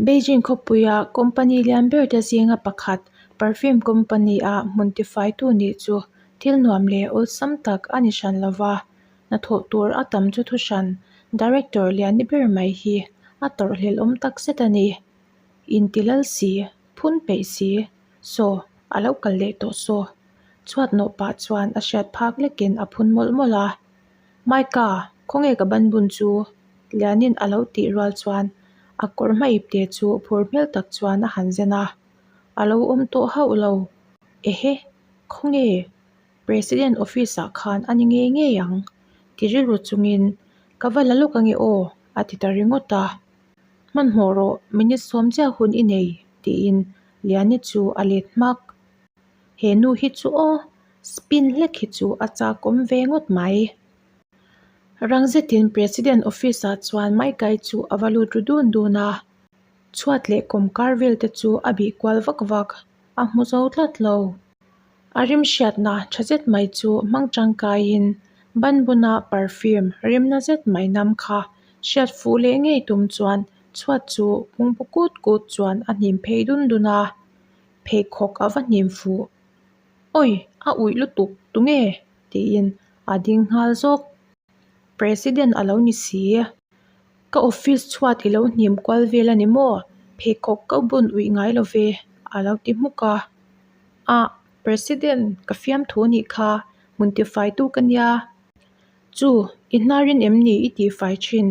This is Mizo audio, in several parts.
Beijing khawpuia company lian berte zinga pakhat perfume company a hmun tifaitu nih chu thil nuam leh awlsam tak a ni hran lova, hnathawh tur a tam chu thuhran director lian ni ber mai hi a tawrhhlelh awm tak zet a ni. Inti lal si, phun peih si, saw a lo kal leh tawh saw. Chhuat nawh pah chuan a hriat phak lekin a phun mawlh mawlh a. Maika, khawnge ka ban bun chu? Lianin a lo tih rual chuan a kawr hma ipte chu phur hmel tak chuan a han zen a. A lo awm tawh hauh lo. Ehe, khawnge? President office ah khan a ni ngei ngei ang ti rilru chungin ka va la lawk ange aw a ti ta ringawt a. Hmanhmawh rawh, minute sawm chiah hun i nei tiin Liani chu a let hmak. He nu hi chu aw, spin hlek hi chu a chakawm ve ngawt mai. Rang zetin President office ah chuan Maikai chu a va lut ru dun dun a, chhuat leh kawmkar vel te chu a bih kual vak vak, a hmu zo tlat lo. A rim hriatna tha zet mai chu hmang tangkaiin banbuna perfume rimna zet mai nam kha hriat fuh leh ngei tum chuan chhuat chu pungpu kut kut chuan a hnim phei dun dun a. Pheikhawk a va hnim fuh. Awi, a uih lutuk, tunge? tiin a ding nghal zawk. President a lo ni si. Ka office chhuat i lo hnim kual vel a ni maw? Pheikhawk ka bun uih ngai lo ve, a lo ti hmuk a. Ah, President, ka fiamthu nih kha, hmun tifaitu ka nia. Chu, i hnarin em ni i tihfai thin?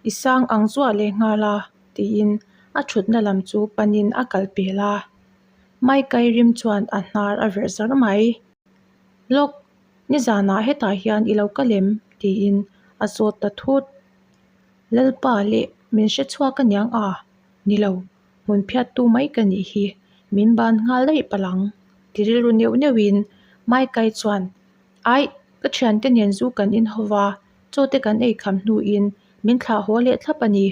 I sang ang zuah leh nghal a, tiin a thutna lam chu panin a kal pel a. Maikai rim chuan a hnar a verh zar mai. Lawk, nizanah hetah hian i lo kal em? tiin a zawt ta thut. Lalpa leh min hre chhuak aniang a, ni lo, hmun phiattu mai ka nih hi, min ban nghal daih palh ang, ti rilru neuh neuhin Maikai chuan Aih, ka thiante nen zu kan in ho va, chaw te kan ei kham hnuin min thlah haw leh thlap a ni.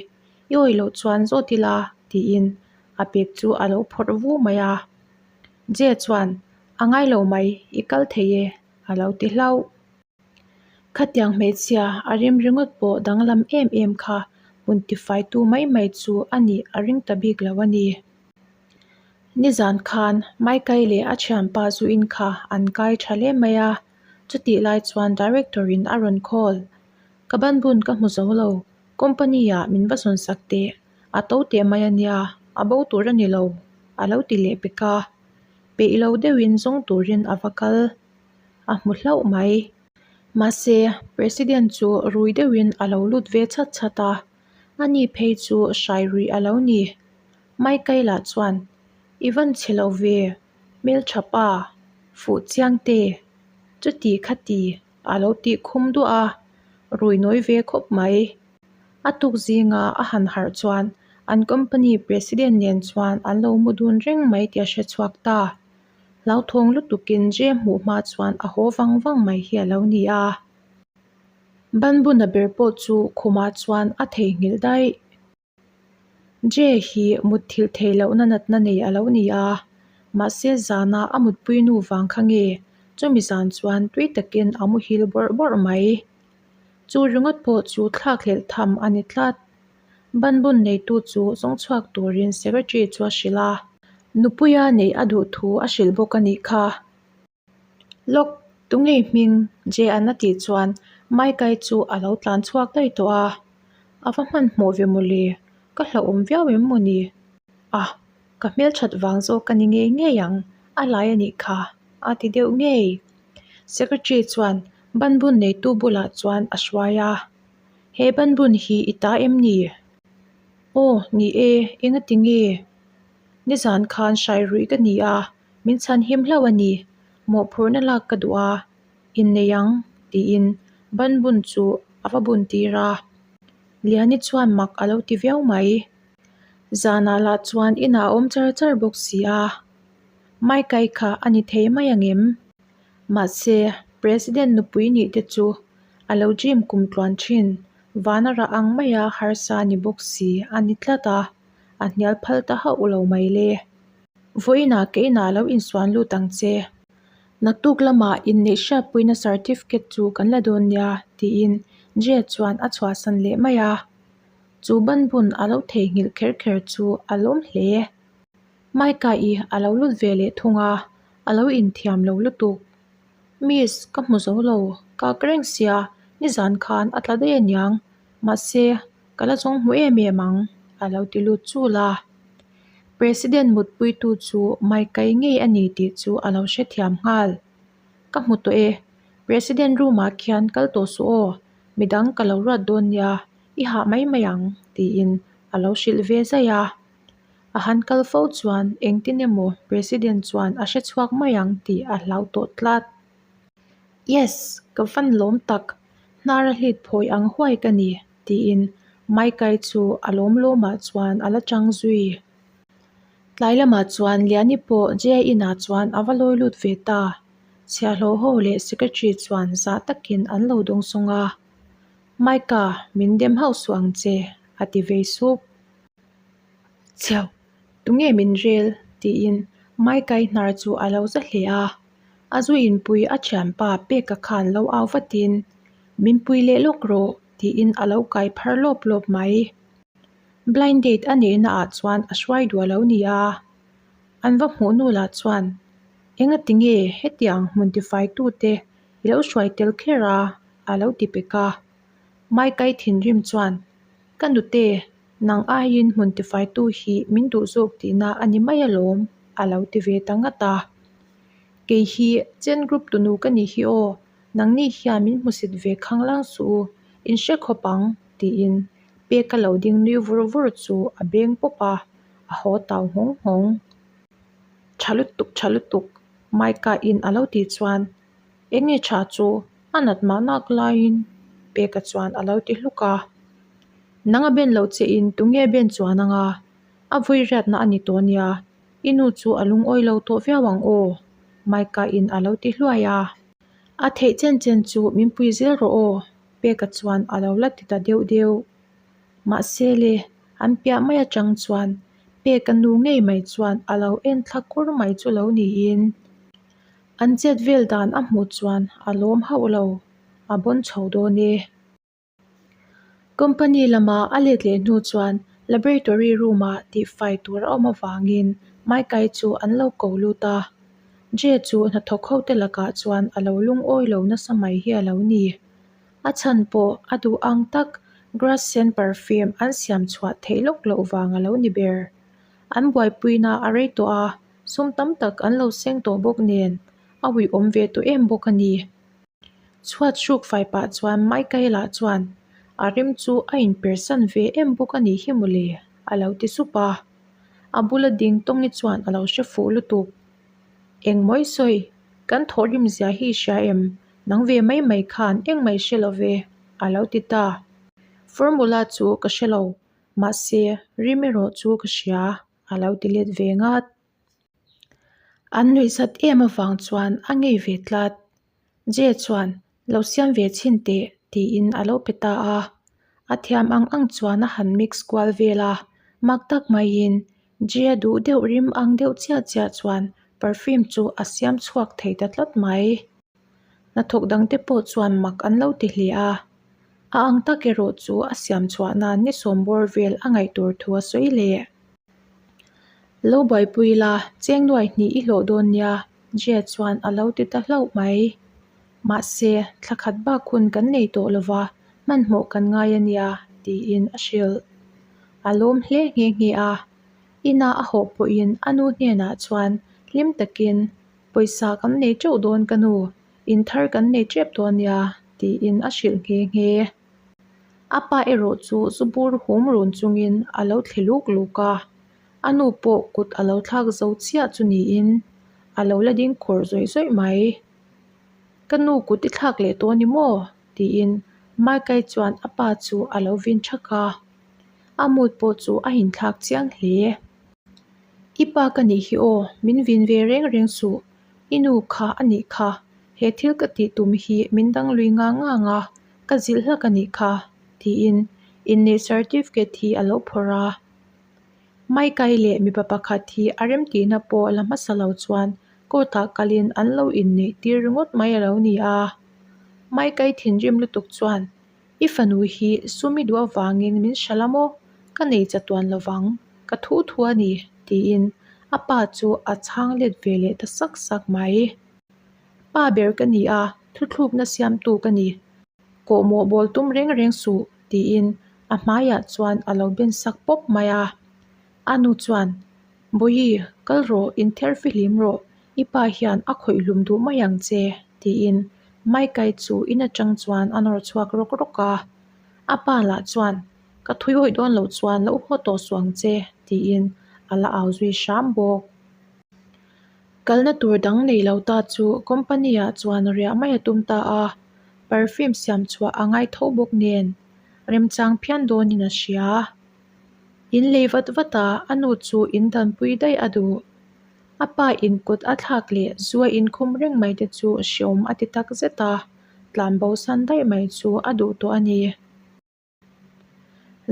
I awih loh chuan zawt ila, tiin a bag chu a lo phawrh vu mai a. Je chuan, A ngai lo mai, i kal thei e, a lo ti hlauh. Khatiang hmeichhia a rim ringawt pawh danglam em em kha hmun tifaitu mai mai chu a nih a ring ta bik lo a ni. Nizan khan Maikai leh a thianpa zuin kha an kai tha hle mai a, chutih lai chuan director in a rawn call. Ka banbun ka hmu zo lo, company ah min va zawn sak teh, a to teh mai a nia, a bo tur a ni lo, a lo ti leh pek a. Peih lo deuhin zawng turin a va kal, a hmu hlauh mai. Mahse, President chu rui deuhin a lo lut ve chhat chhat a, ani phei chu hrai ruih a lo ni. Maikaila chuan, I van chhe lo ve, hmeltha pa, fuh chiang te, chuti khati a lo tih khum duah a, rui nawi ve khawp mai. A tuk zinga a han harh chuan an company president nen chuan an lo mu dun reng mai tih a hre chhuak ta. Hlauthawng lutukin Je hmuh hma chuan a haw vang vang mai hi a lo ni a. Banbuna ber pawh chu khumah chuan a theihnghilh daih. Jay hi mutthilh theih lohna natna nei a lo ni a, mahse zana a mutpui nu vang kha nge chumi zan chuan tui takin a muhil bawrh bawrh mai. Chu ringawt pawh chu thlakhlelh tham a ni tlat. Banbun neitu chu zawng chhuak turin secretary chu a hrilh a, nupuia neih a duh thu a hrilh bawk a nih kha. Lawk, tunge hming? Jay-a'n a tih chuan Mike-i chu a lo tlan chhuak daih tawh a. A va hmanhmawh ve mawle, ka hlauhawm viau em maw ni? Ah, ka hmelthat vang zawk ka ni ngei ngei ang, a lai a nih kha, a ti deuh ngei. Secretary chuan banbun neitu bulah chuan a hruai a, He banbun hi i ta em ni? Aw, ni e, engati nge? Nizan khan hrai ruih ka ni a. Min chhan him hlauh a ni, mawhphurhna lak ka duh a, innei ang, tiin banbun chu a va bun tir a. Liani chuan mak a lo ti viau mai. Zanah lah chuan inah a awm char char bawk si a, Maikai kha a ni thei mai ang em? Mahse, President nupui nih te chu a lo dream kum tluan thin, vana rah ang maia harsa ni bawk si a ni tlat a, a hnial phal ta hauh lo mai le. Vawiinah keinah lo insuan lut ang che. Naktuk lamah inneih hriatpuina certificate chu kan la dawn nia, tiin Jay chuan a chhuahsan leh mai a. Chu banbun a lo theihnghilh kher kher chu a lawm hle. Maika-i a lo lut ve leh thung a, a lo inthiam lo lutuk. Miss, ka hmu zo lo, ka ak reng sia, nizan khan a tla daih aniang, mahse, ka la zawng hmu em em ang, a lo ti lut chul a. President mutpuitu chu Maikai ngei a ni tih chu a lo hrethiam nghal. Ka hmu tawh e, President room ah khian kal tawh suh aw, midang ka lo ruat dawn nia, i hah mai mai ang, tiin a lo hrilh ve zaih a. A han kal fo chuan engtin emaw President chuan a hre chhuak mai ang tih a hlau tawh tlat. Yes! Ka van lawm tak, hnar a hlit phawi ang huai ka ni, tiin Maikai chu a lawm lawmah chuan a la chang zui. Tlai lamah chuan Liani pawh Jay inah chuan a va lawi lut ve ta. Chhiahhlawh ho leh Secretary chuan zah takin an lo dawngsawng a. Maika, min dem hauh suh ang che, a ti vei sup. Chhiau, tunge min rel? tiin Maikai hnar chu a lo za hle a. A zu inpui a thianpa Peka khan lo au vatin, Min pui leh lawk rawh, tiin a lo kai phar lawp lawp mai. Blind date a neihna ah chuan a hruai duah lo ni a. An va hmuh nu lah chuan, Engati nge hetiang hmun tifai tute i lo hruai tel kher a? a lo ti pek a. Maikai thinrim chuan, Ka nute, nang aiin hmun tifaitu hi min duh zawk tihna a ni mai alawm, a lo ti ve ta ngat a. Kei hi Chen Group tunu ka nih hi aw, nangni hian min hmusit ve khanglang suh u, in hre khawp ang, tiin Peka lo ding nui vur vur chu a beng pawp a, a haw tau nghawng nghawng. Tha lutuk, tha lutuk, Maika in a lo tih chuan Eng nge tha chu a nat mah nak laiin Peka chuan a lo ti hluk a. Nang a ben loh che in tunge ben chuan anga a vui riatna a ni tawh nia, i nu chu a lungawi lo tawh viau ang aw, Maika in a lo ti hluai a. A theih chen chen chu min pui zel rawh aw, Peka chuan a lo la ti ta deuh deuh. Mahse le, an piah mai atang chuan Peka nu ngei mai chuan a lo en thla kur mai chu lo niin. An chet vel dan a hmuh chuan a lawm hauh lo, a bawn chho dawn e. Company lama a let leh hnu chuan laboratory room ah tihfai tur a awm avangin Maikai chu an lo ko lut a. Jay chu hnathawk ho te lakah chuan a lo lungawi lo nasa mai hi a lo ni. A chhan pawh a duh ang tak grass scent perfume an siam chhuah theih lawk loh vang a lo ni ber. An buaipuina a rei tawh a, sum tam tak an lo seng tawh bawk nen a uiawm ve tawh em bawk a ni. Chhuat hruk fai pah chuan Michaela chuan a rim chu a inpersan ve em bawk a nih hi mawle a lo ti sup a. A bula ding tawngi chuan a lo hre fuh lutuk. Engmawi sawi, kan thawhrim zia hi i hria em? Nang ve mai mai khan engmah i hre lo ve a lo ti ta. Formula chu ka hre lo, mahse rim erawh chu ka hria a lo ti let ve ngat. An nuihzat em avang chuan a ngei ve tlat. Jay chuan lo siam ve chhin teh tiin a lo pe ta a. A thiam ang ang chuan a han mix kual vel a, mak tak maiin Jay-a duh deuh rim ang deuh chiah chiah chuan perfume chu a siam chhuak thei ta tlat mai. Hnathawk dangte pawh chuan mak an lo ti hle a. A ang tak erawh chu a siam chhuah nan ni sawm bawr vel a ngaih tur thu a sawi leh. Lo buaipui la, cheng nuai hnih i hlawh dawn nia, Jia chuan a lo ti ta hlauh mai. Mahse, thla khat bak hun kan nei tawh lo va, hmanhmawh kan ngai a nia, tiin a hrilh. A lawm hle nghe nghe a. Ina a hawh pawhin a nu hnenah chuan hlim takin, Pawisa kan nei teuh dawn ka nu, in thar kan nei tep dawn nia, tiin a hrilh nghe nghe. A pa erawh chu zu bur hum run chungin a lo thli luk luk a, a nu pawh kut a lo thlak zo chiah chu niin a lo la ding khawrh zawih zawih mai. Ka nu kut i thlak leh tawh a ni maw? tiin Maikai chuan a pa chu a lo vin thak a, a mood pawh chu a inthlak chiang hle. I pa ka nih hi aw, min vin ve reng reng suh, i nu kha a nih kha, he thil ka tih tum hi min dang lui ngang ngang a, ka zilh hlak a nih kha, tiin inneih certificate hi a lo phawrh a. Maikai leh mipa pakhat hi a remtihna pawh la hmasa lo chuan court ah kalin an lo inneih tir ringawt mai a lo ni a. Maikai thinrim lutuk chuan. I fanu hi sum i duh avangin min hralh a maw? Ka nei chatuan lovang, ka thu thu a ni, tiin a pa chu a chhang let ve leh ta sak sak mai. Pa ber ka ni a, thuthlukna siamtu ka ni. Kawhmawh bawl tum reng reng suh, tiin a hmaiah chuan a lo ben sak pawp mai a. A nu chuan, Bawihi, kal rawh, inther fihlim rawh, i pa hian a khawih hlum duh mai ang che, tiin Maikai chu in atang chuan a nawr chhuak rawk rawk a. A pa lah chuan, Ka thui awih dawn loh chuan lo haw tawh suh ang che, tiin a la au zui hram bawk. Kalna tur dang nei lo ta chu company ah chuan riah mai a tum ta a, perfume siam chhuah a ngai tho bawk nen remchang phian dawnin a hria. In lei vat vat a, a nu chu in danpui daih a duh. A pa in kut a thlak leh zu a inkhum reng mai te chu hreawm a ti tak zet a, tlanbo san daih mai chu a duh tawh a ni.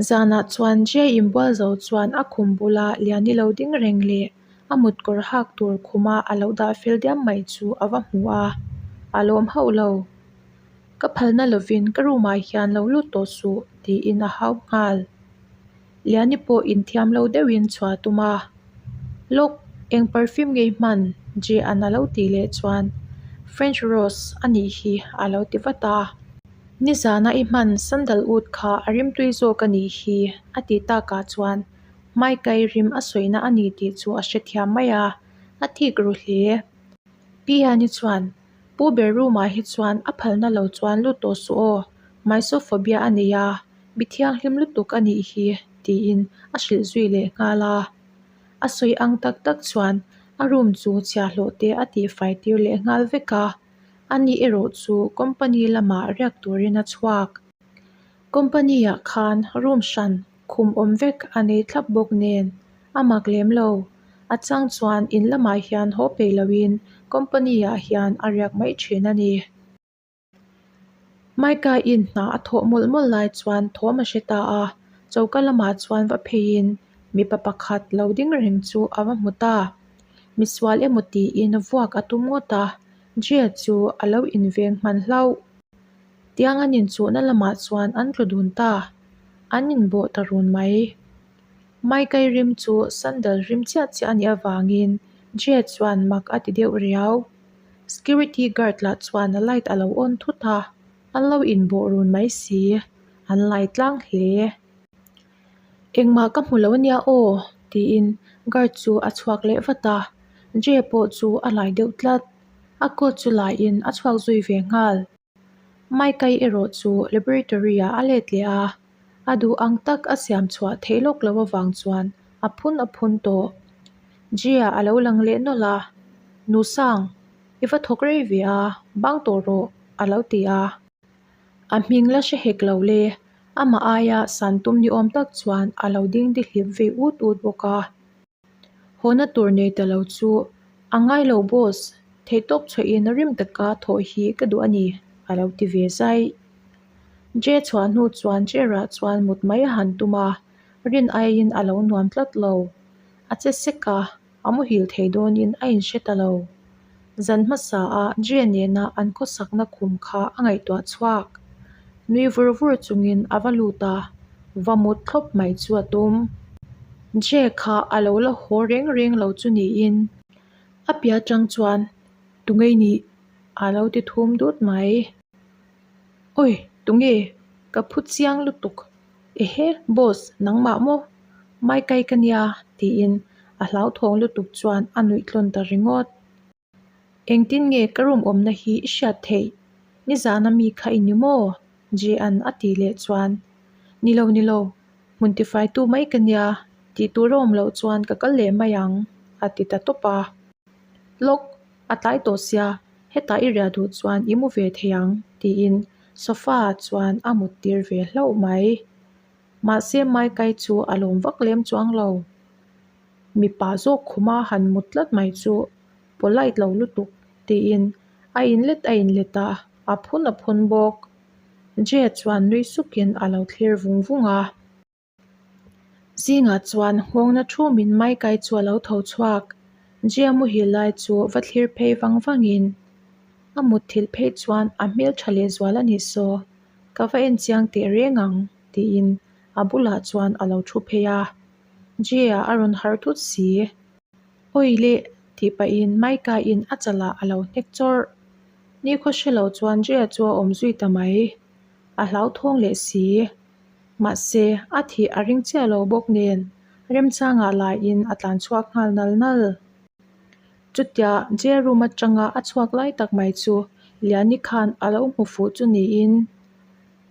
Zanah chuan Jay inbual zo chuan a khum bula Liani lo ding reng leh a mutkawr hak tur khuma a lo dah fel diam mai chu a va hmu a, a lawm hauh lo. Ka phalna lovin ka room ah hian lo lut tawh suh tiin a hau nghal. Liani pawh inthiam lo deuhin chhuah a tum a, Lawk, eng perfume nge i hman? Jay-a'n a lo tih leh chuan French rose a nih hi a lo ti vat a. Nizana i hman sandalwood kha a rimtui zawk a nih hi a tih takah chuan Maikai rim a sawina a ni tih chu a hrethiam mai a, a thik ru hle. Pi Ani chuan, Pu ber room ah hi chuan a phalna lo chuan lut tawh suh aw, mysophobia a nei a, mi thianghlim lutuk a nih hi tiin a hrilh zui leh nghal a. A sawi ang tak tak chuan a room chu chhiahhlawh te a tihfai tir leh nghal vek a. Ani erawh chu company lamah riak turin a chhuak. Company ah khan room hran khum awm vek a nei thlap bawk nen a mak lem lo. A chang chuan in lamah hian haw peih loin company ah hian a riak mai thin a ni. Micah-in hna a thawh mawlh mawlh lai chuan thawm a hre ta a, choka lamah chuan va pheiin mipa pakhat lo ding reng chu a va hmu ta. Misual emaw tiin vuak a tum ngawt a, Jia chu a lo inveng hman hlauh. Tiang an inchuhna lamah chuan an tlu dun ta, an inbawh ta run mai. Maikai rim chu sandal rim chiah chiah a nih avangin Jia chuan mak a ti deuh riau. Security guard lah chuan a light a lo on thut a, an lo inbawh run mai si, an lai tlang hle. Engmah ka hmu lo ania aw tiin guard chu a chhuak leh vat a, Jay pawh chu a lai deuh tlat. A coat chu laiin a chhuak zui ve nghal. Mike-i erawh chu laboratory ah a let leh a, a duh ang tak a siam chhuah theih lawk loh avang chuan a phun a phun tawh. Jay-a a lo lang leh nawlh a, Nu Sang, i va thawk rei ve a, bang tawh rawh a lo ti a. A hming la hre hek lo le, amah aia san tum ni awm tak chuan a lo ding dihlip vei ut ut bawk a. Hawna tur nei ta lo chu a ngai lo boss, theihtawp chhuahin rim taka thawh hi ka duh a ni a lo ti ve zai. Jay chhuah hnu chuan chair ah chuan mut mai a han tum a, rin aiin a lo nuam tlat lo. A che sek a, a muhil thei dawnin a inhre ta lo. Zan hmasa a Jay nena an khawsakna khum kha a ngaihtuah chhuak. Nui vur vur chungin a va lut a, va mut thlawp mai chu a tum. Jay kha a lo la haw reng reng lo chu niin a piah atang chuan Tunge i nih? a lo ti thum dut mai. Awi, tunge? Ka phu chiang lutuk. Ehe, boss, nangmah maw? Maikai ka nia, tiin a hlauthawng lutuk chuan a nuih tlawn ta ringawt. Engtin nge ka room awmna hi i hriat theih? Nizana mi kha i ni maw? Jean a tih leh chuan, Ni lo, ni lo, hmun tifaitu mai ka nia, tih tur a awm loh chuan ka kal leh mai ang, a ti ta tawp a. Lawk, a tlai tawh sia, hetah i riah duh chuan i mu ve thei ang, tiin sofa ah chuan a mut tir ve hlauh mai. Mahse Maikai chu a lawm vak lem chuang lo. Mipa zawk khuma han mut tlat mai chu polite lo lutuk tiin a inlet a inlet a, a phun a phun bawk. Jay chuan nui sukin a lo thlir vung vung a. Zingah chuan nghawngna thumin Maikai chu a lo tho chhuak. Jay muhil lai chu va thlir phei vang vangin a mutthilh phei chuan a hmeltha lehzual a ni saw. Ka va en chiang teh reng ang, tiin a bulah chuan a lo thu phei a. Jay-a a rawn harh thut si. Awi leh, tih pahin Mike-in a chalah a lo hnek chawrh. Nikhaw hre lo chuan Jay-a chu a awm zui ta mai. A hlauthawng leh si. Mahse, a thih a ring chiah lo bawk nen remchangah laiin a tlan chhuak nghal nal nal. Chutia jail room atanga a chhuak lai tak mai chu Liani khan a lo hmu fuh chu niin,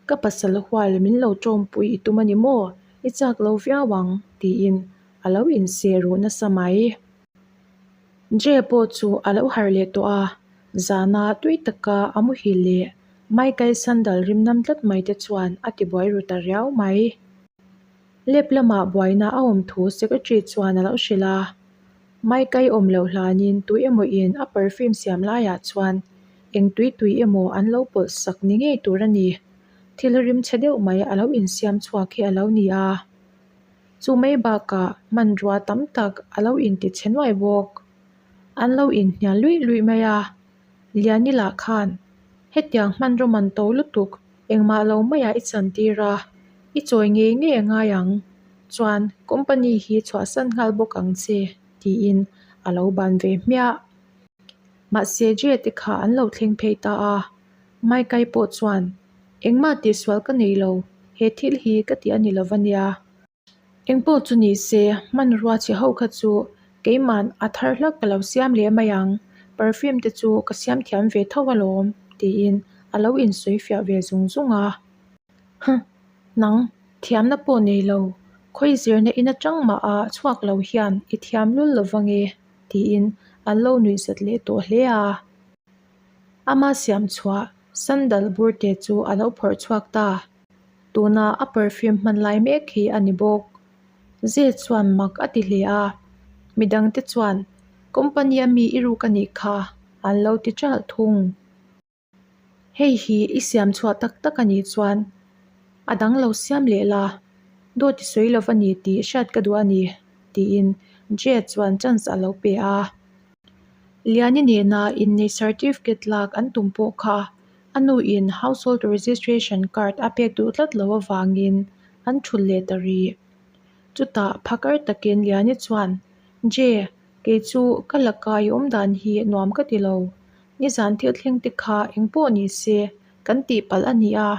Ka pasal hual min lo tawmpui i tum a ni maw? I chak lo viau ang, tiin a lo inseh ruh nasa mai. Jail pawh chu a lo harh leh tawh a, zana tui taka a muhil leh Michael sandal rim nam tlat mai te chuan a tibuai ru ta riau mai. Lab lamah buaina a awm thu secretary chuan a lo hrilh a, Mike-i awm loh hlanin tu emaw in a perfume siam laiah chuan eng tui tui emaw an lo pawlh sak ni ngei tur a ni. Thil rim chhe deuh mai a lo insiam chhuak hi a lo ni a. Chu mai bakah hmanrua tam tak a lo inti chhe nuai bawk. An lo inhnial luih luih mai a, Liani lah khan hetiang hmanraw man to lutuk engmah lo maiah i chantir a, i chawi ngei ngei a ngai ang. Chuan company hi chhuahsan nghal bawk ang che tiin a lo ban ve hmiah. Mahse Jay te kha an lo thleng phei ta a, Mike-i pawh chuan engmah tihsual ka nei lo, he thil hi ka ti a ni lo va nia. Engpawh chu ni se, hmanrua chhe ho kha chu keima'n a thar hlak ka lo siam leh mai ang, perfume te chu ka siam thiam ve tho alawm, tiin a lo insawi fiah ve zung zung a. Huh! Nang, thiamna pawh nei lo, khawi zirna in atang mah a chhuak lo hian i thiam lul lo vang e, tiin an lo nuihzat leh tawh hle a. Ama siam chhuah sandal burte chu a lo phawrh chhuak ta. Tuna a perfume hman lai mek hi a ni bawk. Zee chuan mak a ti hle a, midangte chuan company a mi i ruk a nih kha an lo ti ṭalh thung. Hei hi i siam chhuah tak tak a nih chuan a dang lo siam leh la, dawt i sawi lova ni tih hriat ka duh a ni tiin Jay chuan chance a lo pe a. Liani nena innei certificate lak an tum pawh kha A nuin household registration card a pek duh tlat lo avangin an thulh leh ta rih. Chutah phakar takin Liani chuan, Jay, kei chu ka laka i awm dan hi nuam ka ti lo. Nizan thil thleng te kha eng pawh ni se kan tih palh a ni a,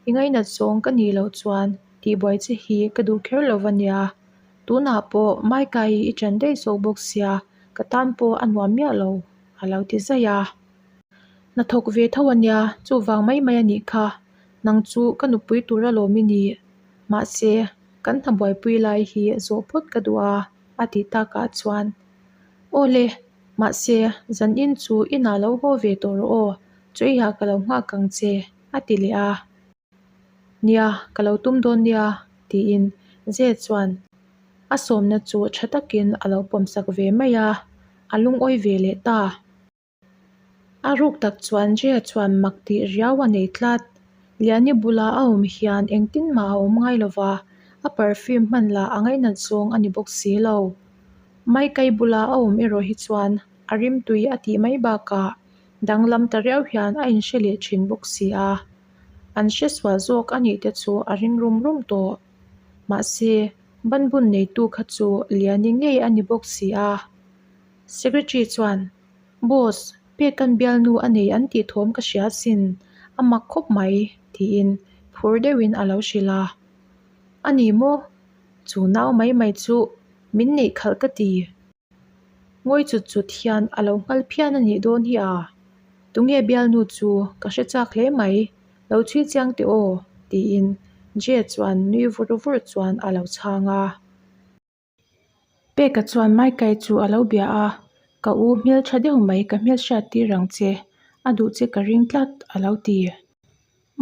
i ngainat zawng ka nih loh chuan tihbuai che hi ka duh kher lo va nia. Tunah pawh Mike-a i ṭan daih zawk bawk sia, ka tan pawh a nuam miah lo, a lo ti zaih a. Hnathawk ve tho a nia, chuvang mai mai a nih kha. Nang chu ka nupui tur alawm i ni. Mahse, kan hna buaipui lai hi zawh phawt ka duh a, a tih takah chuan, Aw le, mahse, zanin chu inah lo haw ve tawh rawh aw, chawihah ka lo nghak ang che, a ti leh a. Nia, ka lo tum dawn nia, tiin Zee chuan a sawmna chu tha takin a lo pawmsak ve mai a, a lungawi ve leh ta. A ruk tak chuan Jay chuan mak tih riau a nei tlat. Liani bula a awm hian engtin mah a awm ngai lo va, a perfume hman lah a ngainat zawng a ni bawk si lo. Maikai bula a awm erawh hi chuan a rimtui a tih mai bakah danglam ta riau hian a inhre leh thin bawk si a. An hre sual zawk a nih te chu a ring rum rum tawh. Mahse, banbun neitu kha chu Liani ngei a ni bawk si a. Secretary chuan, Boss, Peka'n bialnu a nei an tih thawm ka hria asin, a mak khawp mai, tiin phur deuhin a lo hrilh a. A ni maw? Chu nau mai mai chu min neih khalh ka ti. Ngawi chut chut hian a lo nghal phian a nih dawn hi a. Tunge bialnu chu ka hre chak hle mai, lo chhui chiang teh aw, tiin Jay chuan nui vur vur chuan a lo chhang a. Peka chuan Maikai chu a lo bia a, Ka u hmel tha deuh mai ka hmel hriat tir ang che, a duh che ka ring tlat a lo ti.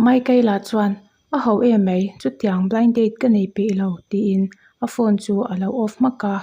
Maikai lah chuan a ho em mai, chutiang blind date ka nei peih lo tiin a phone chu a lo off hmak a.